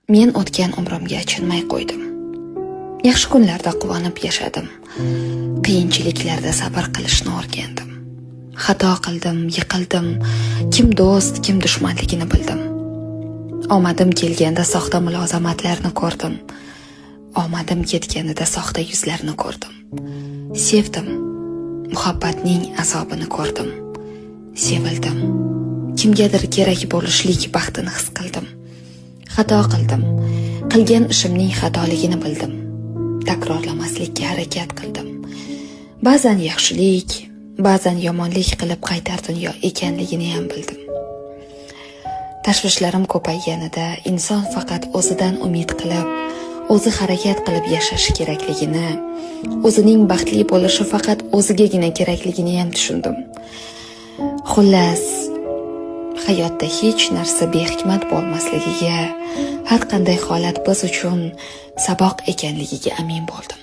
Men o'tgan umrimga achinmay qo'ydim. Yaxshi kunlarda quvonib yashadim. Qiyinchiliklarda sabr qilishni o'rgandim. Xato qildim, yiqildim. Kim do'st, kim dushmanligini bildim. Omadim kelganda soxta mulozamatlarni ko'rdim. Omadim ketganida soxta yuzlarni ko'rdim. Sevdim. Muhabbatning azobini ko'rdim. Sevildim. Kimgadir kerak bo'lishlik baxtini his qildim. Xato qildim. Qilgan ishimning xatoligini bildim. Takrorlamaslikka harakat qildim. Ba'zan yaxshilik, ba'zan yomonlik qilib qaytar dunyo ekanligini ham bildim. Tashvishlarim ko'payganida inson faqat o'zidan umid qilib, o'zi harakat qilib yashashi kerakligini, o'zining baxtli bo'lishi faqat o'zigagina kerakligini ham tushundim. Xullas, hayotda hech narsa behikmat bo'lmasligiga, har qanday holat biz uchun saboq ekanligiga amin bo'ldim.